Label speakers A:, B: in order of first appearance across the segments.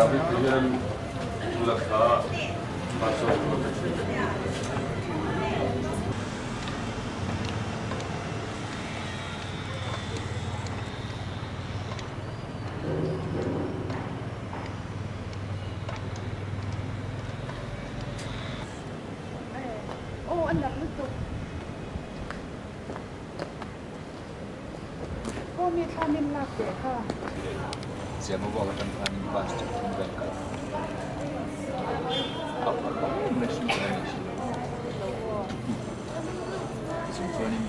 A: David hian la kha pastor protection.
B: Aw a nalh lutuk. Aw mi thla min lak teh kha.
C: Siam a vuak atang khanin bus chu thum vel kal a a ni si lo tichung chuanin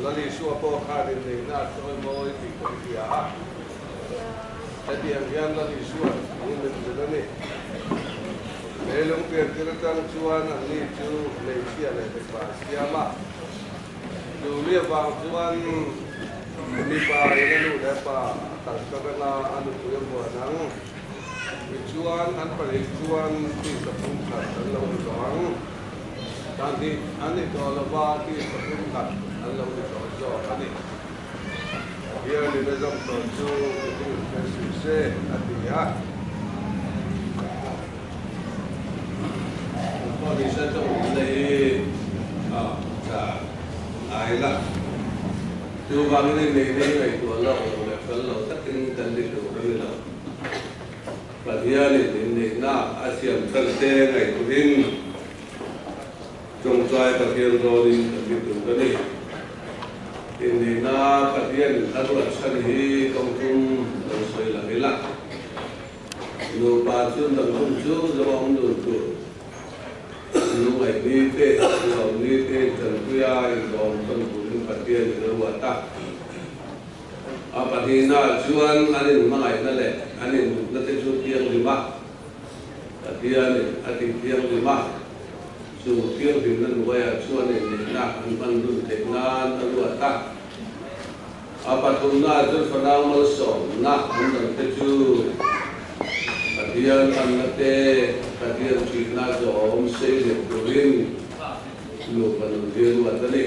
D: Lal Isua pawh khan inneihna a chawimawi tih kan hria a. Hetiang hian Lal Isua'n thu min zilh a ni. Leilung piantir atang chuan anni chu hmeichhia leh mipa a siam a. Chu mi avang chuan mipa in a nu leh pa a kalsan anga a nupui a vuan ang. Tichuan an pahnih chuan tisa pumkhat an lo ni tawh ang. Pahnih an ni tawh lova tisa pumkhat an lo ni tawh zawk a ni. Hianin a zawm tawh chu mihring in hre suh se a ti a. Pawh ni se tawng awm na hi a tha ngai la. Chuvangin i neihna hi ngaihtuah lawk lo leh fel lo takin kan ni tur a ni lo. Pathianin inneihna a siam chhan te ngaihtuahin tawngtai Pathian rawlin kan ni tur a ni. Inneihna Pathianin a ruat chhan hi kawngthum lo sawi lang ila. Nupa chu dangdum chu zawng awm dun tur. Lungaih ni te, hlauh ni te intanpuia indawm tawn turin Pathianin a ruat a. A pahnihnaah chuan an inhmangaihna leh an inhutna te chu thianghlim a, Pathianin a ti thianghlim a, chu thianghlimna hnuaiah chuan inneihna an hman dun theih nan a ruat a. A pathumnaah chuan fanau malsawmna an dang te chu Pathian anna te, Pathian ṭihna zawm sei leh turin nupa nun hi ruat a ni.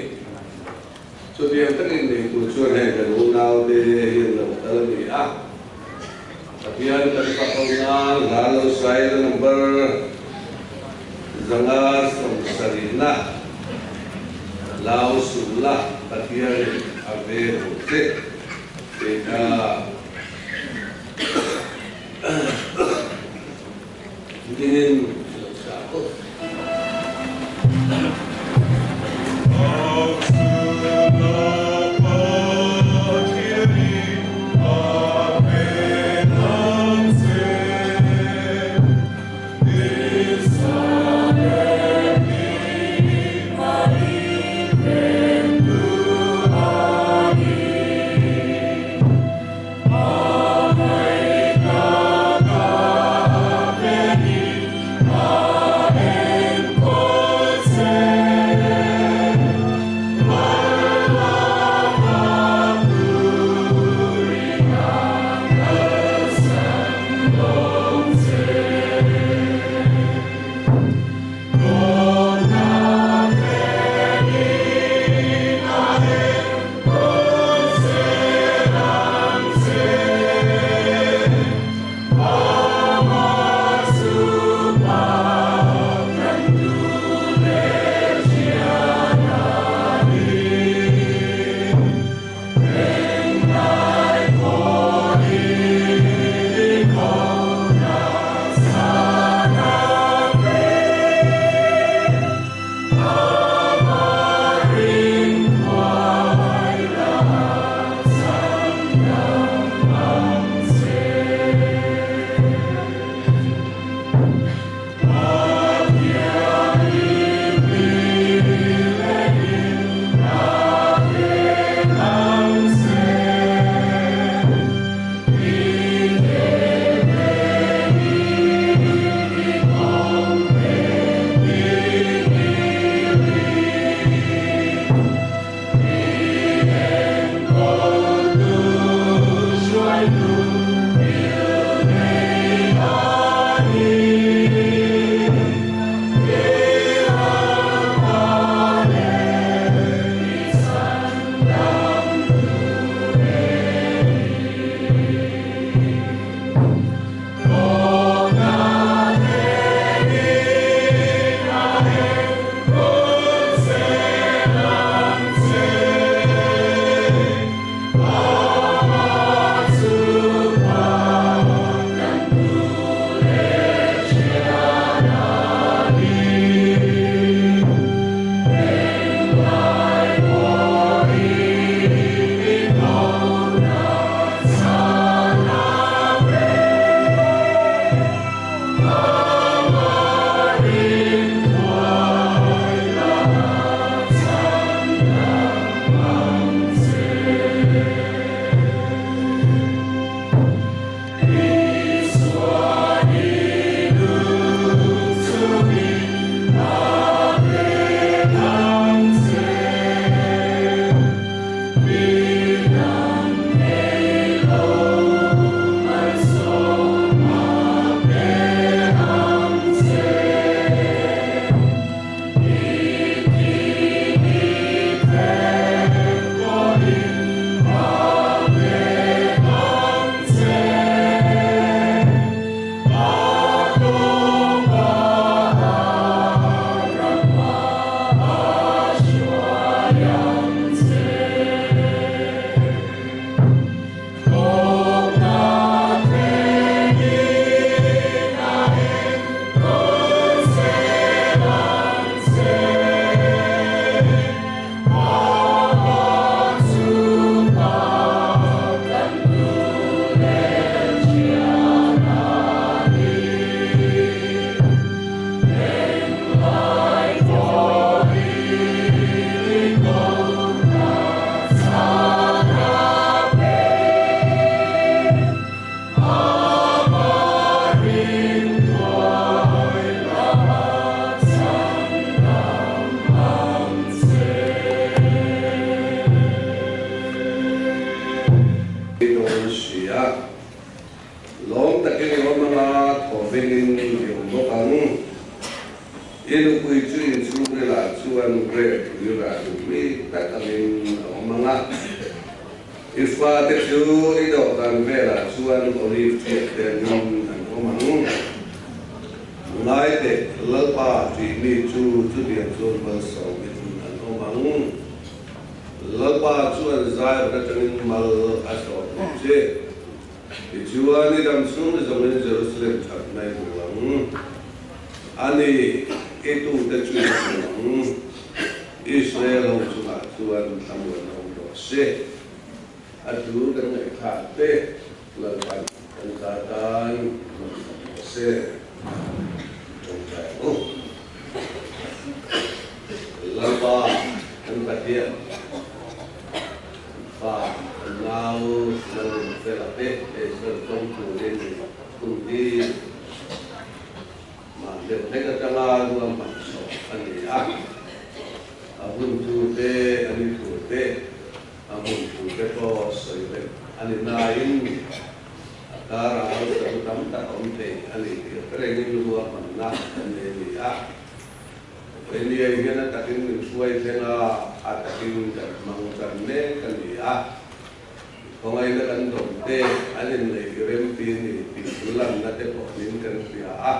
D: Chutiang takin neitu chuan heng kan unaute hi an lo kal a ni a. Pathian kan fak ho nan hla lo saila number 570na Lau Suhla Pathianin a ve lo che tih kha dingin lo sa bawk. thingpui rah duh mi tak angin a awm ang a. I fate chu i dawhkan velah chuan olive ṭhiah te angin an awm ang. Ngai teh, Lalpa tih mi chu chutiang chuan malsawmin an awm ang. Lalpa chuan Zion atangin mal a sawm ang che. Tichuan, i dam chhung zawngin Jerusalem that mai hmu ang. A ni, i tute chu i hmu ang. Israel ho chungah chuan thlamuan awm rawh se. A tu kan ngaihthlak te Lalpan kan za tan malsawm rawh se. Tawngtai ang u. Lalpa kan Pathian, kan fa, kan nau Lalrinfela te Israel tawng turin hun hi mah deuh hlek atanga ruahman chhuah a ni a. A hun thu te, a ni thu te, a hmun thu te pawh sawi vek a ni nain a karah harsatna tam tak awm thei a ni tih rengin ruahmanna kan nei a ni a. Enia hian a takin min hruai thleng a, a takin kan hmang tan mek a ni a. Khawngaihna kan dawm te an inneih remti a ni tih thu lanna te pawh min kan hria a.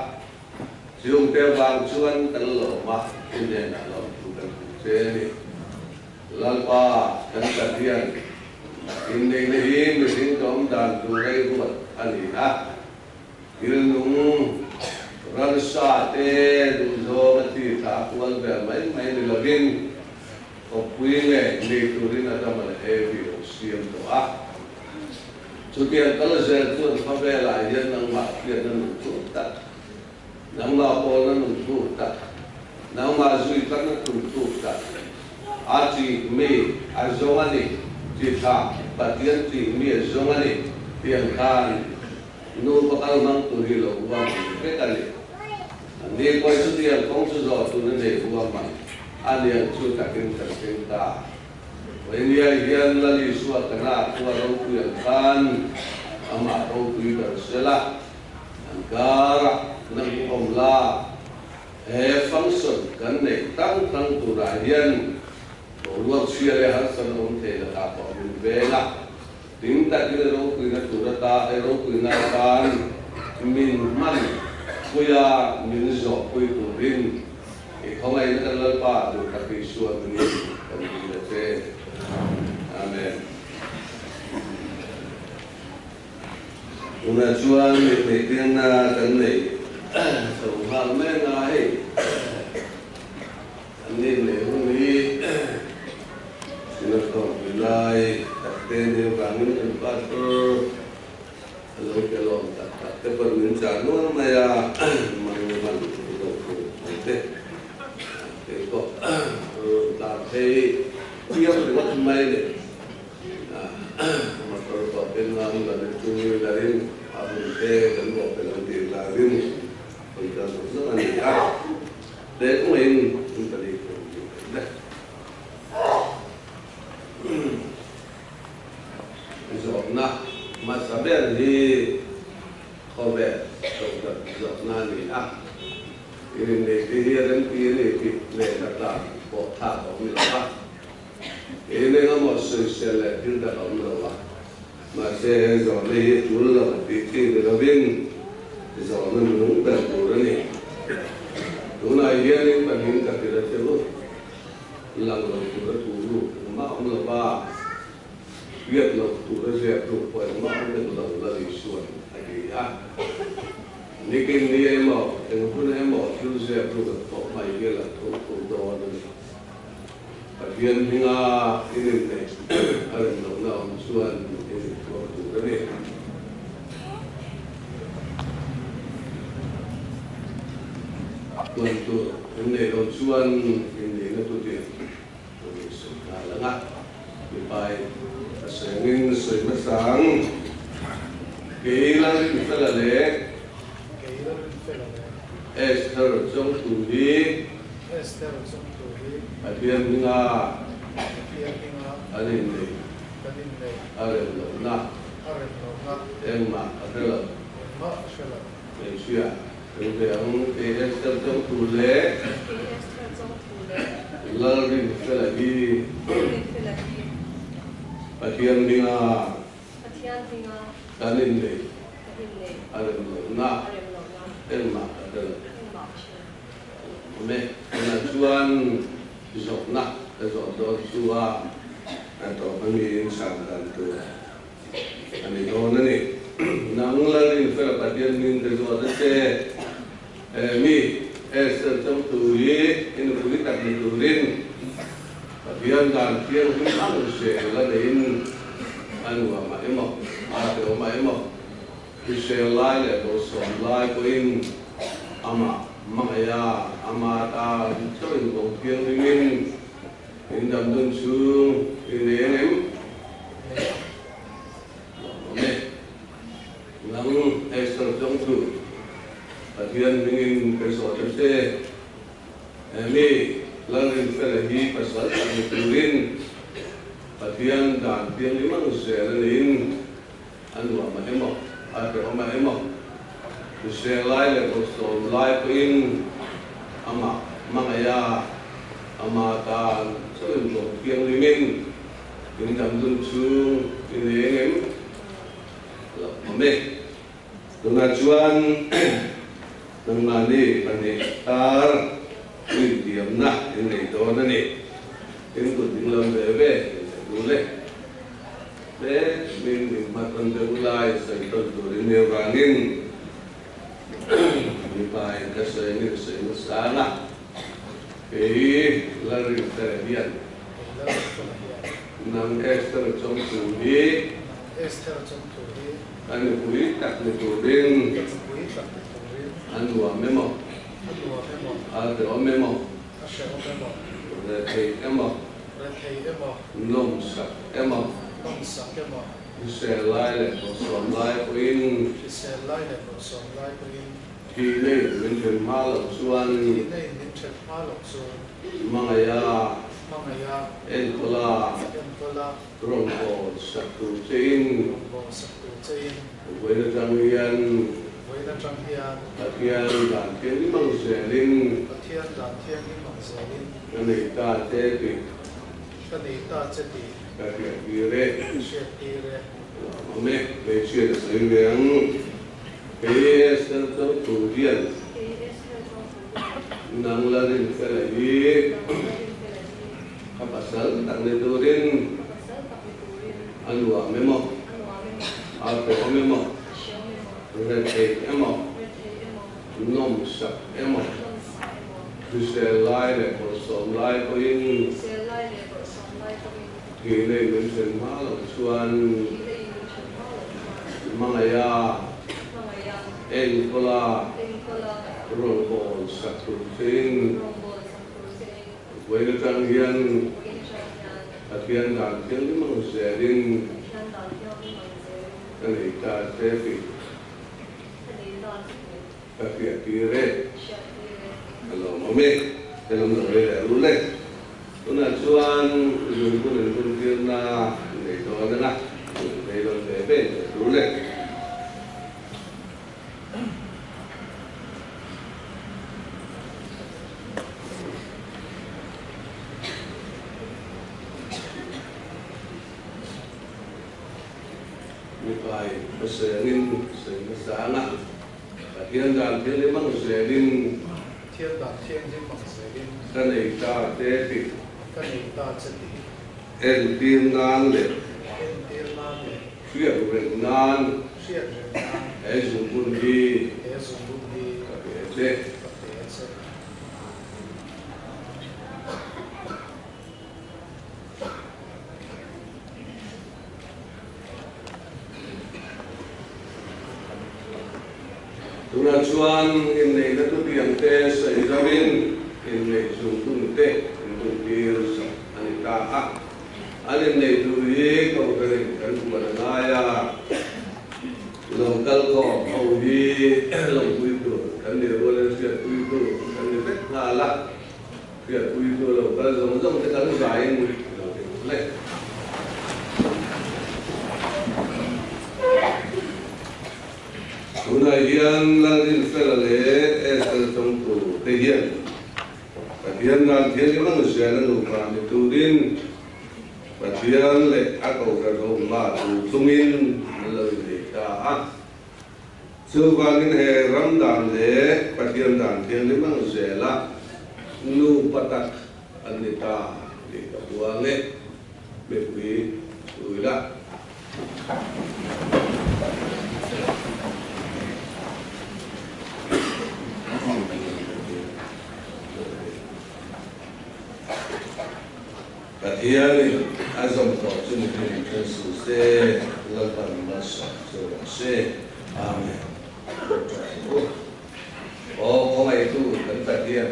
D: Chungte avang chuan kan lawm a, i hnenah lawmthu kan hmu che a ni. Lalpa, kan Pathian, inneihna hi mihring tlawm dan tur rei ruat a ni a. Thil nung ransa te duhzawng a thi thla kual vel mai mai ni lovin kawppui nge nei turin Adama leh Evi lo siam tawh a. Chutiang kal zel chuan khawvelah hian nangmah hriatna nun thuk tak, nangmah pawlna nun thuk tak, nangmah zui tlatna nun thuk tak, a chih mi a zawng a ni, chi thla Pathian chih mi a zawng a ni tiang khan Nupa kal hmang tur hi lo huam ang vek a ni. An ni pawh chutiang kawng chu zawh tur a nei huam ang a niang chu takin kan thleng ta. Vawinia hian Lal Isua kana khua ropui ang khan amah ropui ber sela, an karah nang awm la, he function kan neih tang tang turah hian boruak chhia leh harsatna awm thei lakah pawh min veng a. Tin, takin i ropuina tur ata, i ropuina atan min hman puia min zawhpui turin i khawngaihna kan Lalpa duh tak Isua hmingin kan dil a che. Amen. Tunah chuan mitmeitirna kan nei chho nghal mek a, hei An nih leh hun hi Synod Khawmpui lai tak te nih avangin kan pastor a lo pe lawm tak tak te pawn min chah nual mai a, mang man lo thu mai te kei pawh rawn tlan phei chiang ringawt mai ni. Motor pawh pen ngam lo in two wheeler in a hun te kan bawh pe lo tih hlarin rawn tlan zawk zawk a ni a. Te kawngaihin in pali tur an tih theih le. Zawhna hmasa ber hi khawvel kohhran zawhna a ni a. Inneihte hi a remti a ni tih leh la tlan pawh thlak a awm lo a. Eng eng emaw sawisel leh thil dang a awm lo a. Mahse he zawhna hi a tul lo tih chi ni lovin zawhna nung ber tur a ni. Tunah hianin pahnih ka hrilh a che u, lang lo tura thu ruk engmah awm lo va, hriat loh tura ziak ruk pawh engmah awm vek lo Lal Isuan a ti a. Nikin ni emaw, eng hun emaw thil ziak ruk an thawh hmai hi a lang tho tho dawn a ni. Pathian hminga in inneih a rem lohna awm chuan in intuar tur a ni. Tuan tur in neih loh chuan inneihna tutiang tur in sawi nghal ang a, mipai a sengin sawi hmasa ang. Kei Lalrinfela leh Esther Chawngthu hi
E: Esther zawng tur hi.
D: Pathian hminga.
E: Pathian hminga.
D: Kan inneih.
E: Kan inneih.
D: A rem lohna.
E: A rem lohna.
D: Engmah a hre lo.
E: Engmah a hre lo.
D: Hmeichhia, Eng ve ang kei Esther zawng tur leh.
B: Kei Esther zawng tur leh.
D: Lalrinfela hi Pathian hminga kan inneih a rem lohna engmah ka hre lo. Awm e, tunah chuan zawhna ka zawh dawn chu a tawp a miin chhan dan tur a ni dawn a ni. Nang Lalrinfela Pathian hming ka zawt a che. Mi Esther chawngtu hi i nupui tak ni turin Pathian dan thianghlim ang zel a neiin a nuam ah emaw, a hrehawm ah emaw, hrisel lai leh bawlhsawm lai pawhin amah hmangaih a, ama tan chauh in bawng thianghlimin in dam dun chhung i nei ang em? Lawmawm e. Nang Esther chawngtu Pathian hmingin ka zawh ta che. Amy Lalrinfela hi pasal tak ni turin Pathian dan thianghlim ang zel a niin a nuam a emaw, a hrehawm a emaw, hrisel lai leh bawlhsawm lai pawhin amah hmangaih a, ama tan chauhin bawk thianghlimin in dam dun chhung i nei ang em? Lo awm e. Tunah chuan nangmahni pahnih tar intiamna in nei dawn a ni. In kut ding lam ve ve in leh dul e. Hle min min hmatawn deuh lai sawi tawn turin mi avangin mipa in ka sawi angin ka sawi nasa ang a. Kei Lalrinfela hian nang Esther chawngtu hi ka nupui tak ni turin a nuam emaw, a hrehawm emaw, rethei emaw, nawmsak emaw, hrisel lai leh bawlhsawm lai pawhin Thih nei min then hma loh chuan.
E: Thih nei min then hma loh chuan.
D: Hmangaih a.
E: Hmangaih a.
D: Enkawl a.
E: Enkawl a.
D: Rawngbâwl sak tur chein.
E: Rawngbâwl sak tur chein.
D: Vawiin atang hian.
E: Vawiin atang hian.
D: Pathian dan thianghlim ang zelin.
E: Pathian dan thianghlim ang zelin.
D: Ka nei ta che tih.
E: Ka nei ta che tih.
D: Ka hriat tir e.
E: Ka hriat tir e.
D: Lawmawm e, hmeichhia ka sawi ve ang. Kei Esther chawngtu hian nang la rinfela hi ka pasal tak ni turin a nuam emaw, a hrehawm emaw, rethei emaw, nawmsak emaw, hrisel lai leh bawlhsawm lai pawhin thihna in min hren hma loh chuan hmangaih a, enkawl a, rawngbâwl sak tur chein vawiin atang hian Pathian dan thianghlim ang zelin ka nei ta che tih ka hriat tir e. Ka lawmawm e, ka lawm lo rei leh rul e. Tunah chuan zungbun in hun tirna nei dawn anga nei dawn ve ve leh tur e. Mipai ka sawi angin sawi hmasa anga Pathian dan thianghlim ang zelin.
E: Pathian dan thianghlim ang zelin.
D: Ka nei ta che tih.
E: Ka nei ta che tih.
D: Entir nan leh.
E: Entir nan leh.
D: Hriat reng nan.
E: Hriat reng nan.
D: He zungbun hi.
E: He zungbun hi.
D: Ka pe a che.
E: Ka pe a che.
D: Tunah chuan inneihna thutiang te sawi zoin inneih zungtun te inhuntir sak a ni ta a. An inneih tur hi kohhranin kan buan a ngai a, lo kal khawm ho hi lawmpui tur kan ni rualin hriatpui tur kan ni vek nghal a. Hriatpui chu lo kal zawng zawng te kan zaiin lo ti ru le. Tunah hian Lalrinfela leh Esther chawngtu te hian Pathian. Pathian dan thianghlim ang zela nupa ni turin Pathian leh a Kohhran ho hma chu chungin an lo innei ta a. Chuvangin he ram dan leh Pathian dan thianghlim ang zela nupa tak an ni ta tih ka puang e. Mipui thu ila. Pathianin a zawm tawh chu mipui in then suh se, Lalpan malsawm chu rawh se. Amen. Aw khawngaihtu kan Pathian,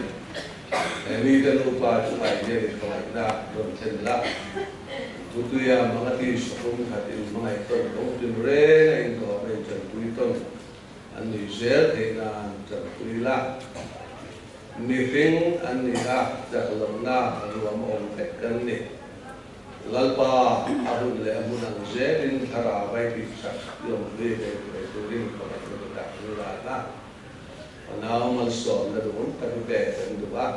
D: he mite nupa chungah hian i khawngaihna rawn thlen la, Thutuia hmangati sawhum khatin hmangaih tawn kawng tin reng a intawp a inchanpui tawn an nih zel theih nan chanpui la. Mihring an ni a, chak lohna ruam awm vek kan ni. Lalpa a hun leh a hmun ang zelin thlarau vai tihsak lawmhlui ve thuai turin khawngaihna ka dah ru ran a. Fanau malsawmna duhawm tak i pek kan duh a,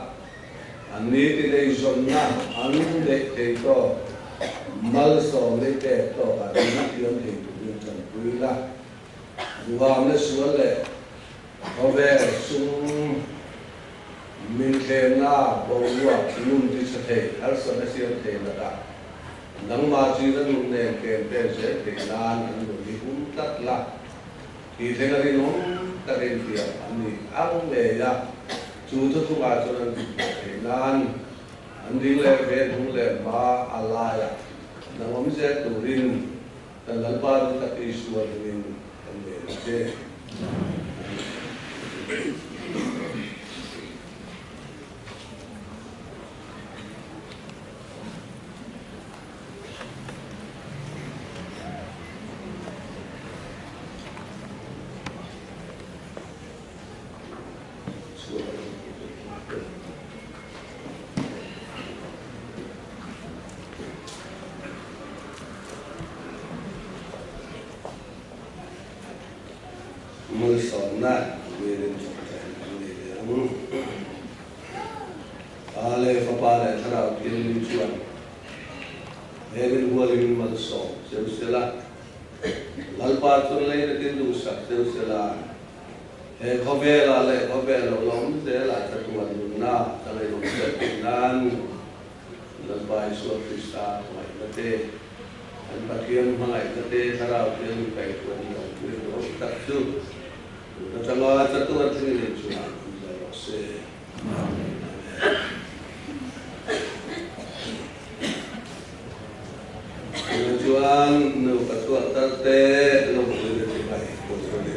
D: an nitin eizawnna an neih thei tawk malsawmna i pek tawkah ding thiam thei turin tanpui la. Duhamna sual leh Khawvel sum min thlemna boruak nun ti chhe thei, harsatna siam thei lakah nangmah chin a nun nen ken pen zel theih nan an nun hi hum tlat la. Thih thleng a rinawm tak intiam an ni ang ngei a, chu thuthlungah chuan an dik ve theih nan an ding leh ve hnung leh hma a laiah nang awm zel turin Kan Lalpa duh tak Isua hmingin kan ngen a che. Malsawmna mirin chawpchah an nei leh ang. Pa leh Fapa leh Thlarau Thianghlim chuan he rin hualin malsawm cheu sela, Lalpa chuan lei nakin duhsak cheu sela, He khawvelah leh khawvel lo la awm zelah chatuan nunna ka ngaihawm zel theih nan Lalpa Isua Krista hmangaihna te, kan Pathian hmangaihna te, Thlarau Thianghlim kaihhruai ni lo pui rawh tak chu tun atanga chatuan thlengin inchungah awm zel rawh se. Amen. Tunah chuan nupa chhuak tar te lawmpui na chi pai pawh chu a ni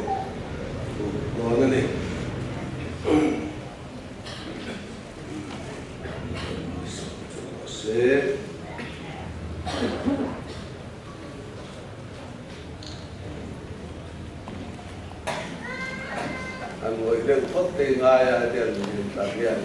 D: dawn a ni. An ngawih deuh phawt te ngai a hetiang min tlar hian.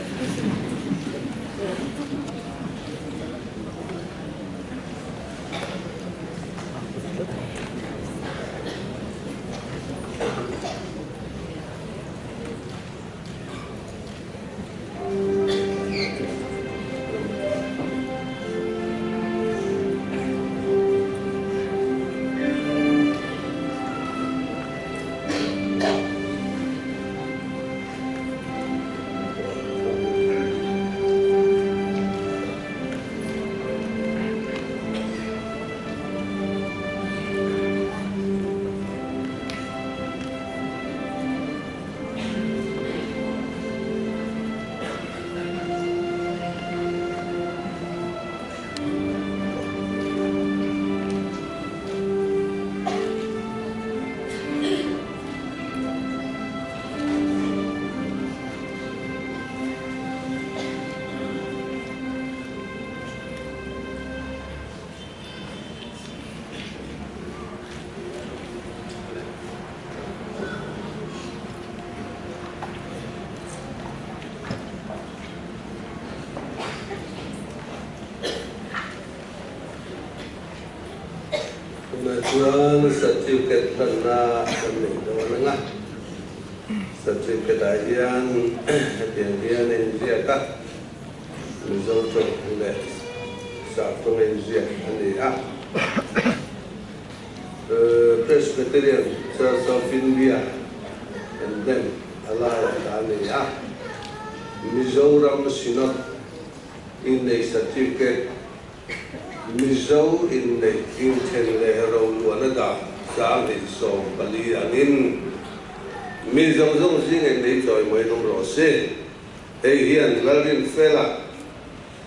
D: Tunah chuan certificate hlanna kan nei dawn ang a, certificate ah hian hetiang hian a inziak a. Mizo tawng leh Sap tawng a inziak a ni a. Presbyterian Church of India Emblem a laiah dah a ni a. Mizoram Synod inneih certificate, Mizo inneih inthen leh roluahna dah 2014 angin mi zawng zawng zinga innei chawimawi awm rawh se. Hei hian Lalrinfela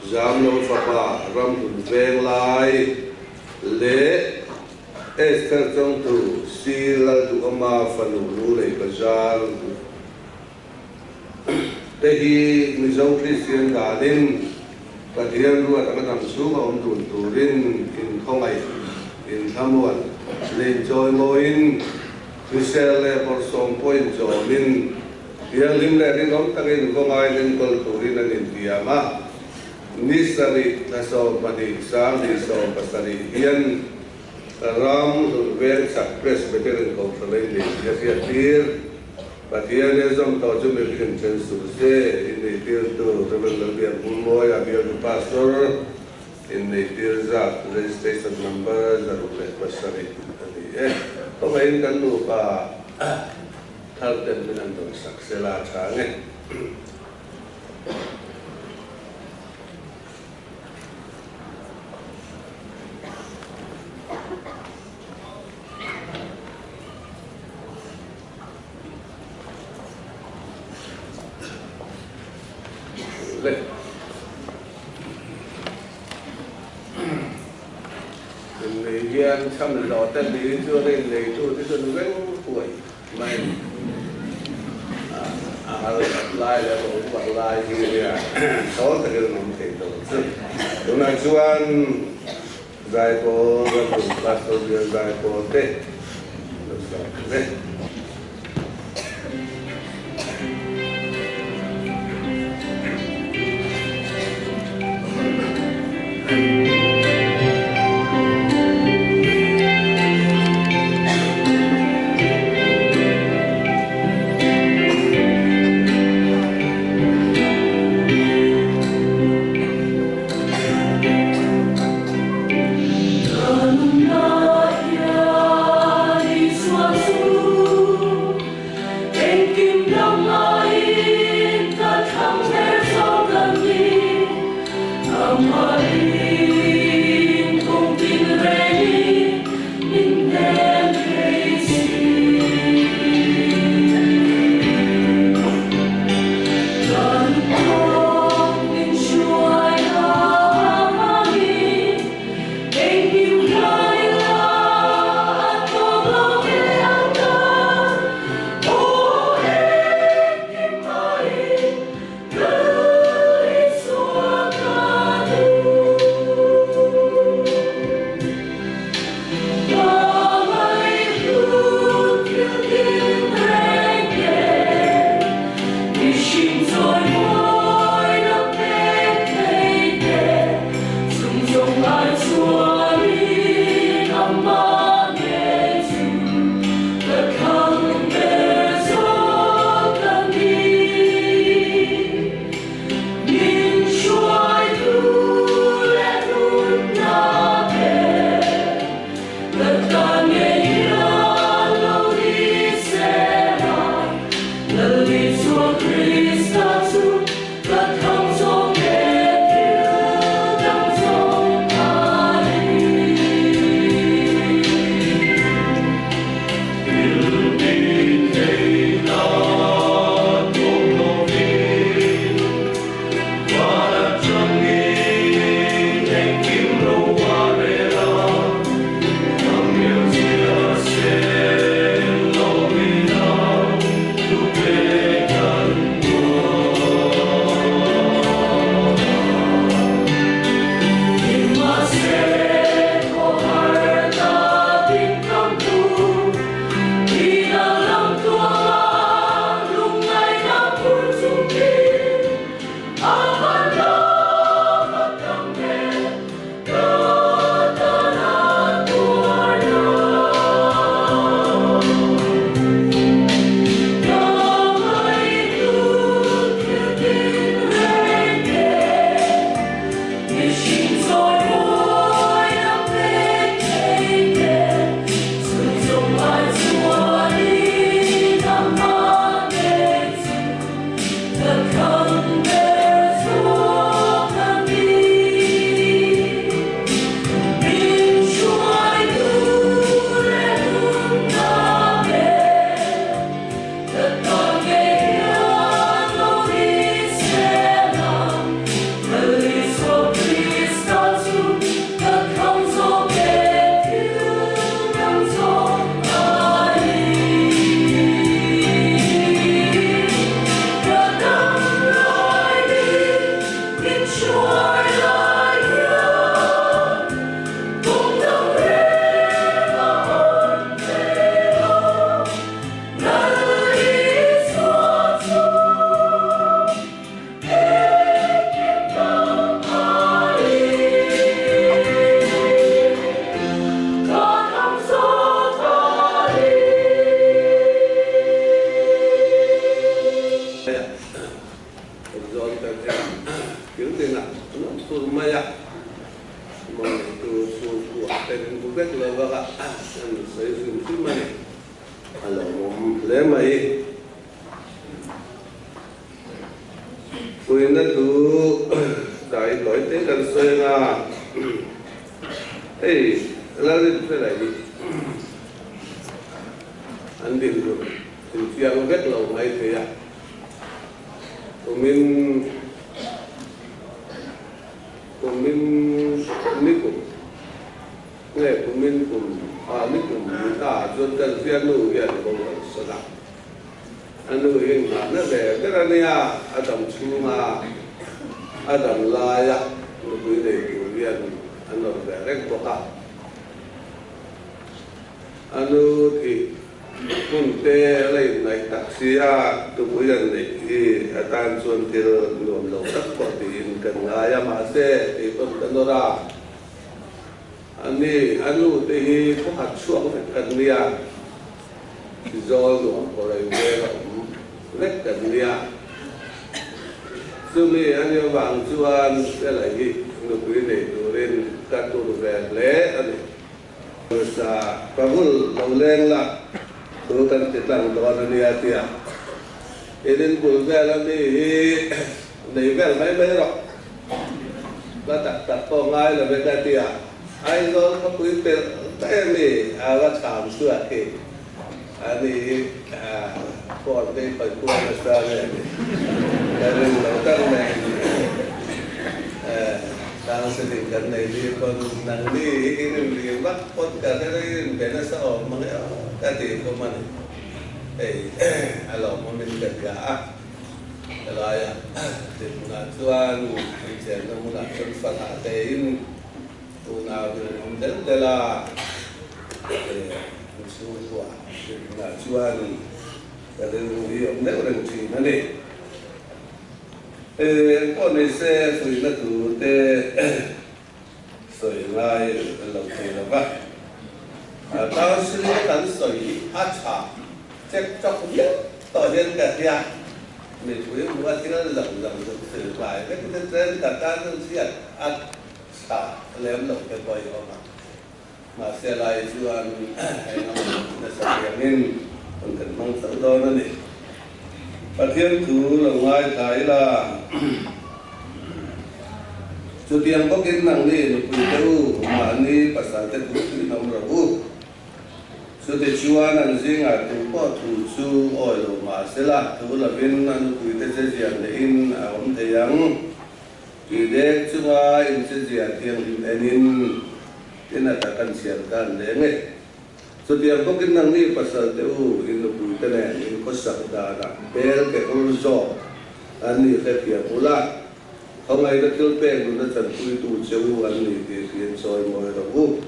D: Zamlo fapa Ramhlun Venglai leh Esther Chawngtu Si Lalduhawma fanu Lulei Bazar te hi Mizo Kristian danin Pathian ruat anga dam chhunga awm dun turin inkhawngaih, inthlamuan leh inchawimawiin hrisel leh bawrhsawm pawh inchawmin Thianghlim leh rinawm takin khawngain enkawl turin an intiam a, ni sarih thla 12 2017 hian ram hlun veng chak Presbyterian Kohhran a inneih tih a hriattir. Pathian he zawm tawh chu mihring then suh se, inneihtirtu Rev. Lalbiakbulmawia bialtu Pastor, inneihtir zat Registration Number 107 a ni e. Khawngaihin kan nupa Thar ten min an rawn sak se la tha nge. Le. Innei hian chhan zawh te ni chuan a inneitu te chuan veng huai mai a harsat lai leh a boruak lai hi nia thawl takin an awm thei lo chu. Tunah chuan Zaipawl Ramhlun Pastor Bial Zaipawl te lo sawi ang e. a neitu chhungkua ten in hmu vek lo vak a, an sawi hrim hrim a ni. A lawmawm hle mai. Puina thu dai tawi te kan sawi anga hei Lalrinfela hi an dinhmun infiang vek lo mai thei a, kumin kumin nikum nge kumin kum ah nikum ni ta ah chuan kan fiahnu hian boral sawn a. A nu hi nghahna ve ber a nia, a dam chhunga a dam laia nupui nei tur hian a nawr ve reng bawk a. A nu thih hun te a la innaih tak si a, tupui an neih hi a tan chuan thil nuam lo tak pawh tiin kan ngai a, mahse kei pawn ka nawr a. A ni, a nu te hi khawkhat chhuak vek kan nia. Zawl nuam pawh reng vel a awm vek kan nia. Chumi a ni avang chuan Fela hi nupui nei turin ka tur ve hle a ni. Sa Prabhu lo leng la, thu kan ti tlang dawn a nia tia in inbul vel a mi hi nei vel mai mai rawh. La tak tak pawh ngai lo ve ka tia. Aizawl khawpui pelh daih a mi a va cham chhuak hi a ni hi phone te hi khawi kual nasa nge ni ka ring lo tak mai counselling kan nei ni pawn nang ni hi i rin ri vak pawn ka hre rei rin ve nasa awm mang e aw ka ti khum a ni hei a lawmawm in ka hria a helaia dinhmunah chuan inchhenna hmunah chuan falah te in Tunah vil an awm del del a, an chhungkua dinhmunah chuan ka rilru hi awm deuh reng thin a ni. Eng pawh ni se fuihna tur te sawi ngai lo thei lo va, counselling kan sawi hi a tha chek chawk viau tawh hian ka hria. Mipui hmuh a thil zang zang zuk thil tlai vek te chen ka tan chhiat a Thla lem lo te pawh i awm a, mahse lai chuan eng a hmuh nasa piangin hun kan hmang chauh dawn a ni. Pathian thu lo ngaithla ila, chutiang bawkin nangni nupui te u, mahni pasal te thu thuin awm rawh u. Chutichuan an zingah tu pawh thu chu awi lo mahsela thu lovin a nupui te che ziah lehin a awm thei ang. Tui dek chunga inchezia thianghlim enin tin a tak an chhiar khan leng e. Chutiang bawkin nangni pasal te u in nupui te nen in khawsak danah bel ke hur zawk an ni hrethiam ula, khawngaihna thil pek nuna chanpuitu che u an ni tih hriat chawi mawi rawh u.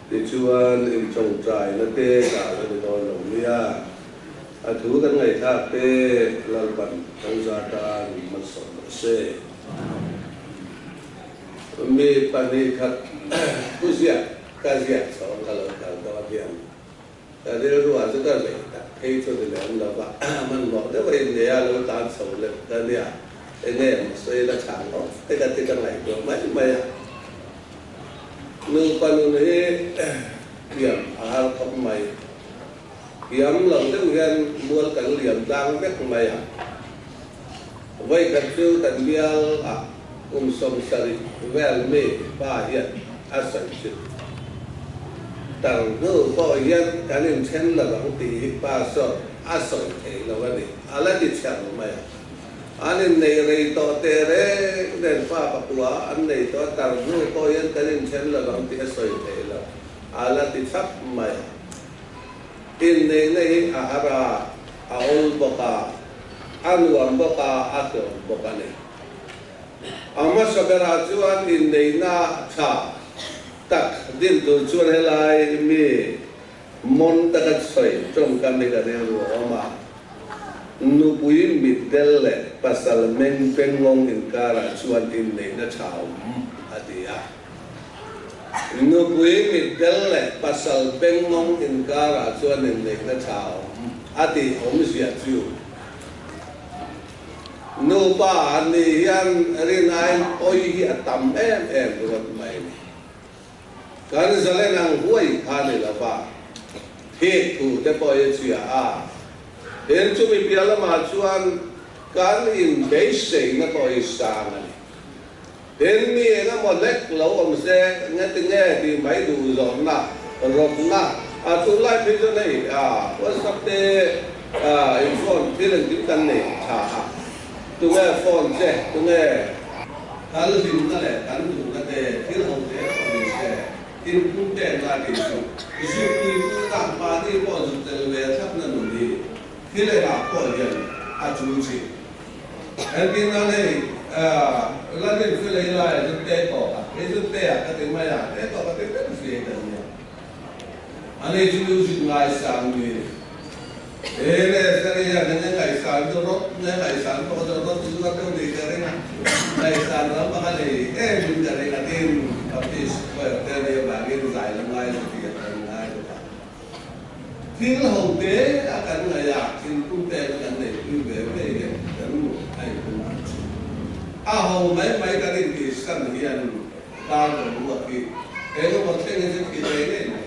D: Tichuan in tawngtaina te kal a ni dawn lo nia. A thu kan ngaihthlak te Lalpan kan za tan malsawm rawh se. Mi 2 khat thu ziak ka ziak chhawng ka lo kal dawn hian ka rilruah chu ka vei tak phei chu ni lem lo va, hmanhmawh deuh a innei a lo tan chho leh ta nia, enge maw sawi la chhang awk te ka ti ka ngaihtuah mai mai a. Nupa nun hi thiam a har khawp mai. Thiam lo deuh hian mual kan liam tlang vek mai a. Vawikhat chu kan bial ah kum 70 vel mi pa hian a sawi chu. Tar hnu pawh hian kan inthen lo ang tih hi pa sawn a sawi thei lo a ni, a la ti chher mai a. An innei rei tawh teh reng nen fa 9 an nei tawh a, tar hnu pawh hian kan inthen lo ang tih a sawi thei lo, a la ti thlap mai a. Inneihna hi a har a, a awl bawk a, a nuam bawk a, a hlawm bawk a ni. A hmasa berah chuan inneihna tha tak din tur chuan helai mi mawn taka sawi tawngkam hi ka rilru a awm a, nupui mitdel leh pasal meng pengawng inkarah chuan inneihna tha awm a ti a. Nupui mitdel leh pasal bengmawng inkarah chuan inneihna tha awm a tih awmzia chu nupa an nih hian rin aiin pawi hi a tam em em ringawt mai a ni. Kan zalen ang huai kha ni lova, thik thu te pawh hi a chhia a. Tin, chumi piah lamah chuan kan inbeiseina pawh hi sang a ni. Tin, mi eng emaw hlek lo awm se, nge ti nge tih mai duh zawhna, rawtna, a tunlai phei chuan hei WhatsApp te in phone thil engkim kan nei tha a, tunge phone che, tunge kan hlimna leh kan duhna te thil ho te pawh ni se, inpum pekna tih chu zuk tuipui a, mahni pawh zuk tel ve thlapna nun hi thil engah pawh hian a chul thin. Engtin nan hei Lalrin fel ei lai a zut te tawk a, kei zut te ah ka ti mai a, te tawk a ti ber hriai ka nia. Ani chu music ngaisang mi a ni. He Lester hian enge ngaihsan chu rawt nge ngaihsan pawh chu rawt zuar deuh ni ka ring a, ngaihsan ram bak a nei em in ka ring a tin Baptist choir te nia vangin zai la ngai chu tih a kan ngai bawk a. Thil ho te a kan ngaih a, thingkung te na kan nei pui ve ve hian kan mut a inhung ang chu. A ho mai mai kan intihsan hian tar boruak hi engemaw thleng hi chu thih ve ngei mai.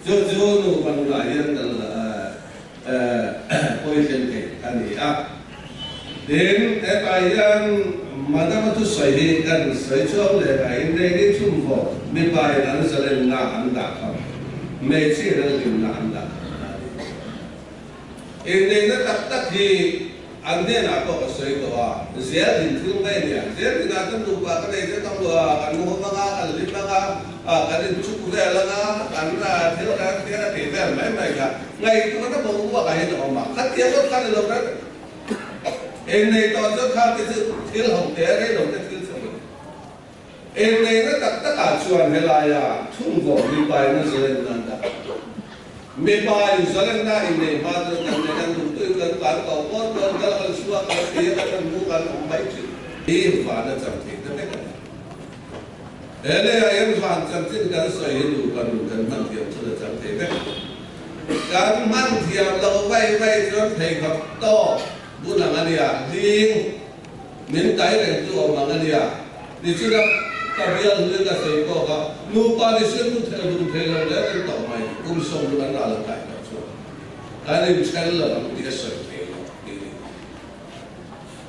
D: Chu chu nupa nunah hian kan pawi thleng thei a ni a. Tin, hetah hian Madam-a thusawi hi kan sawi chhuak leh a, Inneihni chhungkaw mipain an zalenna an dah kham, hmeichhiain an hlimna an dah kham ta a ni. Inneihna tak tak hi an hnenah pawh ka sawi tawh a, zel din thil mai a nia. Zel dinah chuan nupa ka nei zet ang lo a, kan mu hawm anga, kan hlim anga, kan inchuk vel anga, kan thil kan thil a tih vel mai mai kha ngaihtuahna boruakah hian a awm a, khatiang ngawt kha ni lo reng. Eng nei tawh chu kha te chu thil ho te rei lo te thil chho a ni. Eng neihna tak takah chuan helaia thungvawh mipaina zalenna an dah. Mipain zalenna inneih hma chuan kan nei kan duh tuin kan tlan tawh pawn pawn kal kan chhuak kan ti a kan mu kan awm mai thin. Hi vana cham theihna vek a ni. He leiah hian van chanchin kan sawi hi nupa nun kan hman thiam chuan a chang thei vek. Kan hman thiam loh vai vai chuan pheikhawk tawk bun ang a nia, hling min tai reng chu awm ang a nia. Nichina ka bial hlui ka sawi pawh kha nupa ni se nu thel dun thei lo reng reng tawh mai, kum 60 an ral a kai tawh chuan kan inthen lo ang tih a sawi thei lo tih hi.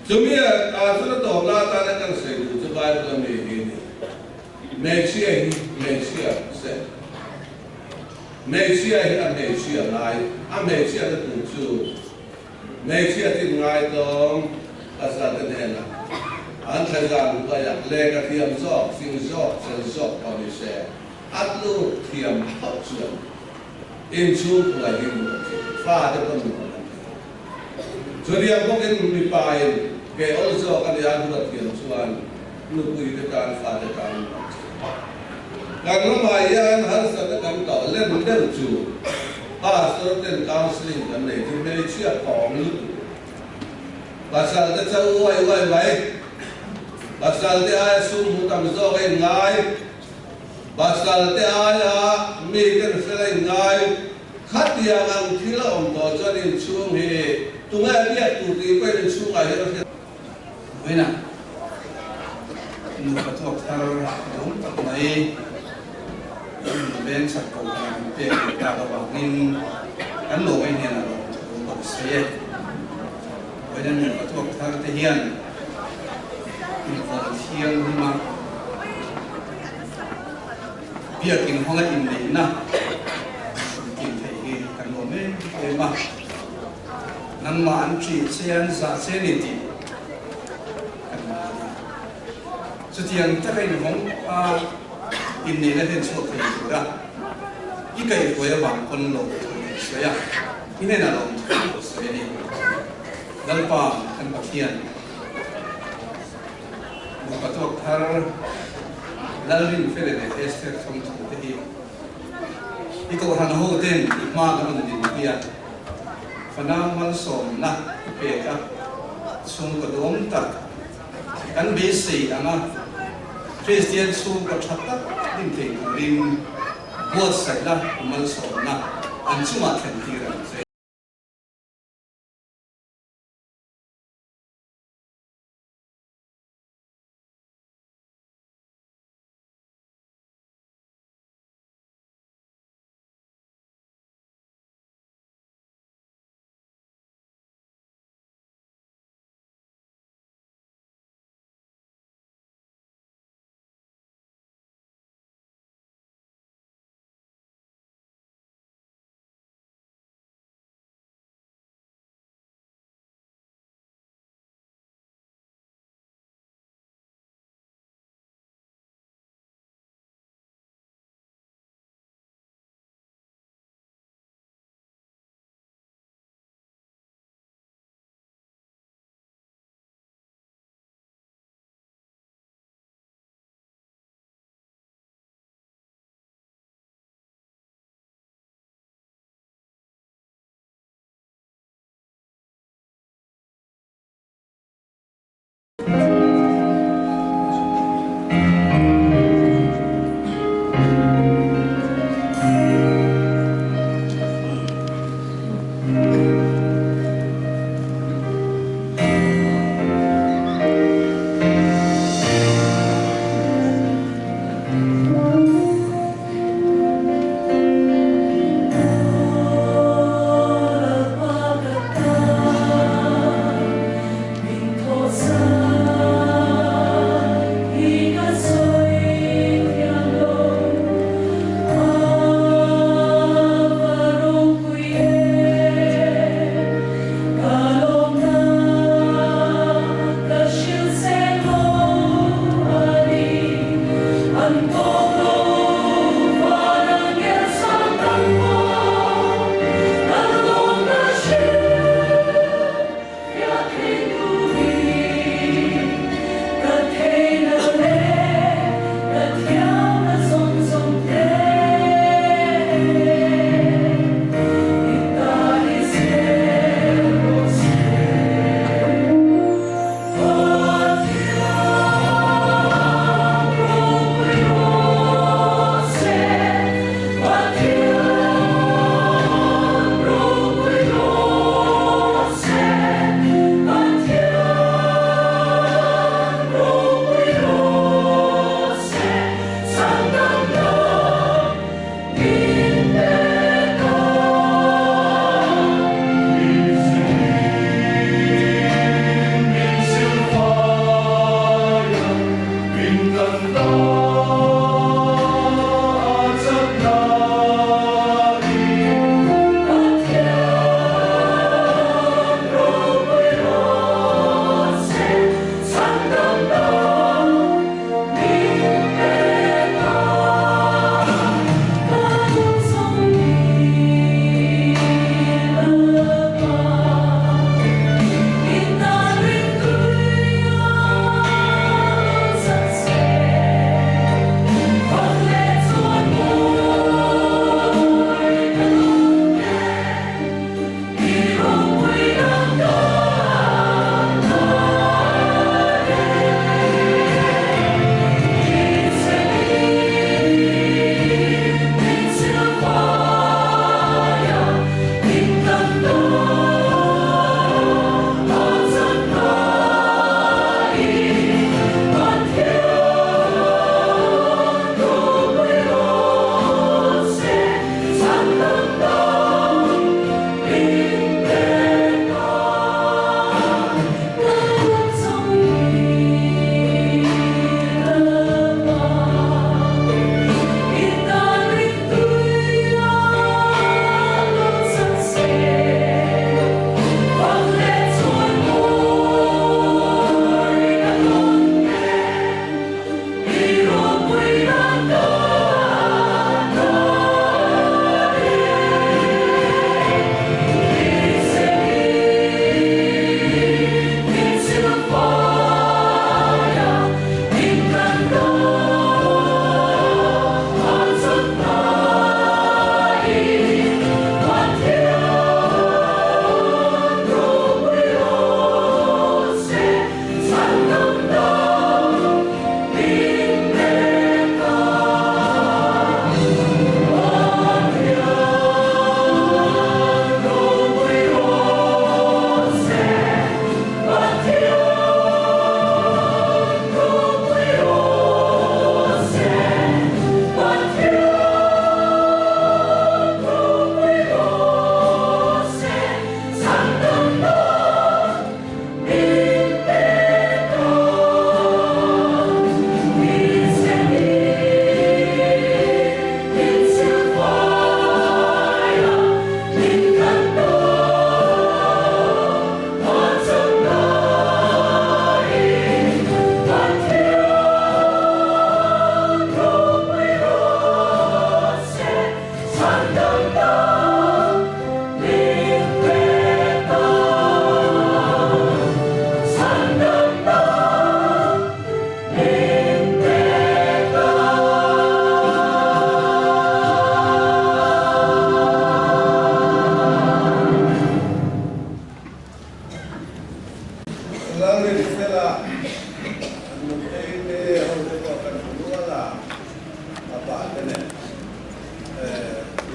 D: Chumi a chuan a tawp la atana kan sawi duh chu Bible a mi hi a ni. Hmeichhia hi hmeichhia se. Hmeichhia hi a hmeichhia ngai. A hmeichhia na tur chu hmeichhia tin ngai tlawm pasal te hnenah an thlazan hnuaiah lehkha thiam zawk, fing zawk, fel zawk pawh ni se a tluk thiam phawt chuan inchhungkua hi nuam thei, fate pawh nuam an thei. Chutiang bawkin mipain ke awl zawk a nia hnuat thiam chuan nupuite tan fate tan nuam thei. Kan ramah hian harsatna kan tawh lem deuh chu Pastor ten counselling kan nei chu hmeichhia pawng lutuk. Pasal te cho uai uai mai, pasal te aia sum hmu tam zawk a inngai, pasal te aia mi ten fel a inngai. Khatiang ang thil a awm tawh chuan inchhung hi tunge biak tur tih pawhin inchhungah hian a hriat.
F: Vawiina nupa tuak thar duhawm tak mai veng chak ko hian an pek leh tak avangin kan lo mai hnenah lawm thu ka va sawi e. Vawiina nupa tuak thar te hian invawn thianghlim a, biakin hawnga inneihna intin theih hi kan lawm em em a. Nangmah an ṭih che an zah che ni tih kan hmu a ni. Chutiang taka inhawng a inneihna hlen chhuak thei tura i kaihhruai avang pawn lawm thu kan sawi a, i hnenah lawm thu kan sawi a ni. Lalpa kan Pathian, nupa tuak thar Lalrinfele leh Esther thawmthu te hi i kohhran ho ten i hma kan rawn din pui a. Fanau malsawmna i pek a, chhungkaw duhawm tak kan beisei ang a, Kristian chhungkaw tha tak din thei turin buatsaihna malsawmna an chungah thlen tir ang che.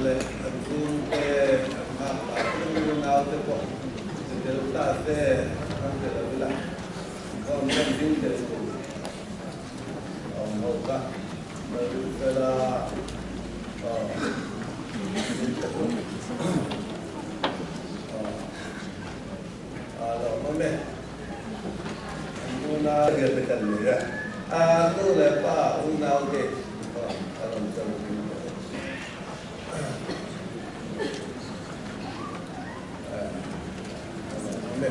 D: leh an chhungte, an nghakpa te, unaute pawh che tel ta se an pe lo ila, inkhawm hian ding tel tur a awm ho kha. Lalrinfela a lo awm e. An unau hian te kan nei a, a nu leh pa unau te a rawn chang ding tawh a. A lo awm e.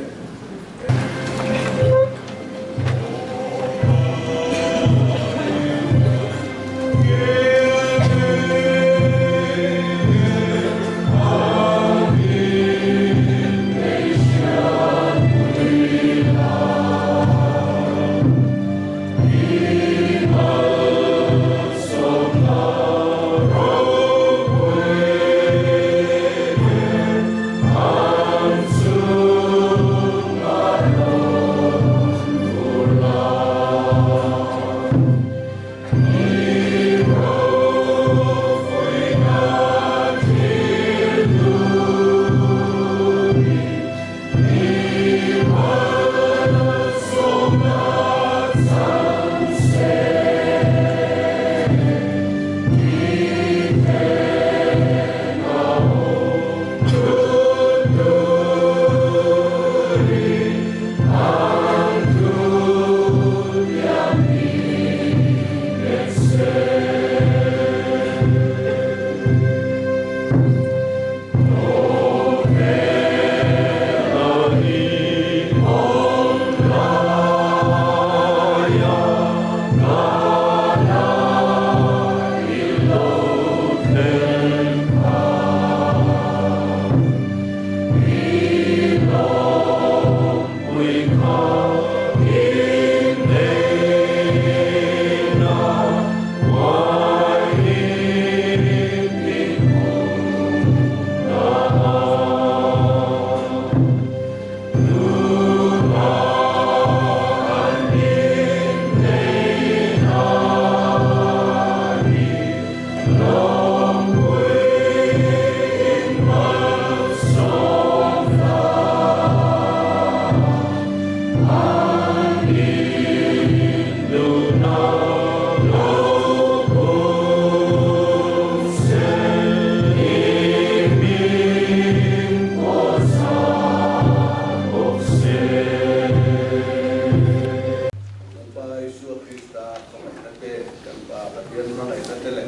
D: Lalpa Isua Krista khawngaihna te, kan Pa Pathian hmangaihna te leh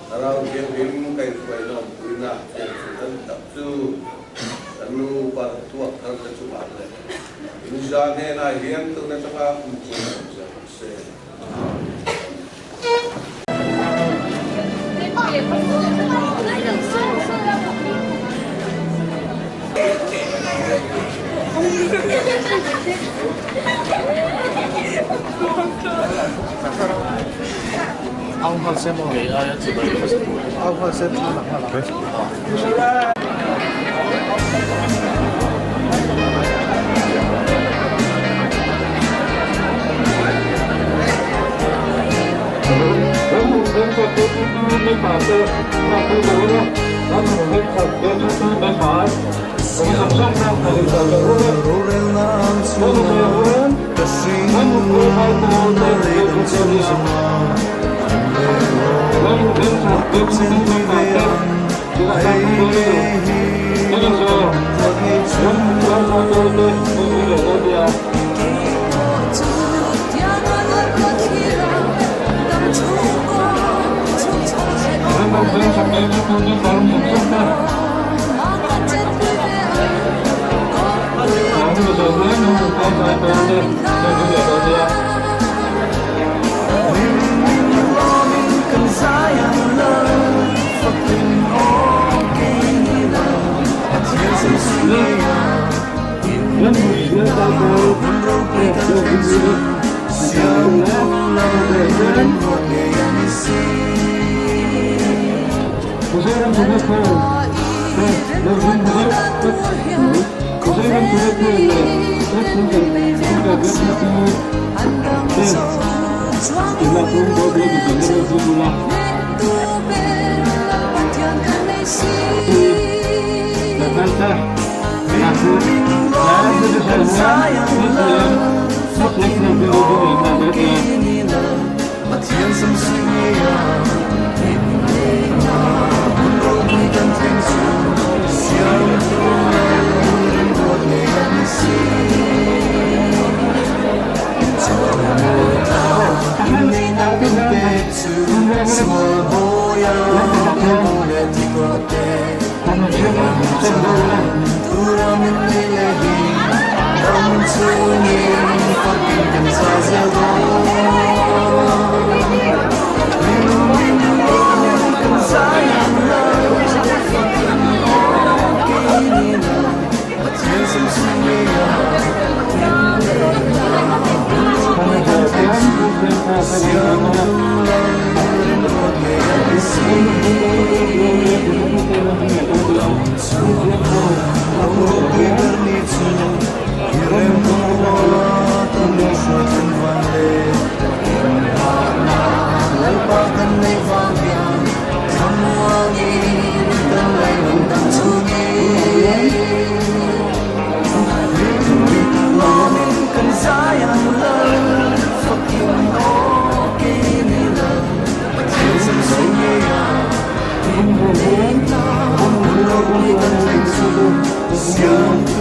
D: Thlarau Thianghlim kaihhruaina awmpuina chenchilh tak chu kan nupa tuak thar te chungah leh inza hnenah hian tun atanga kumkhua awm zel rawh se.
G: Siam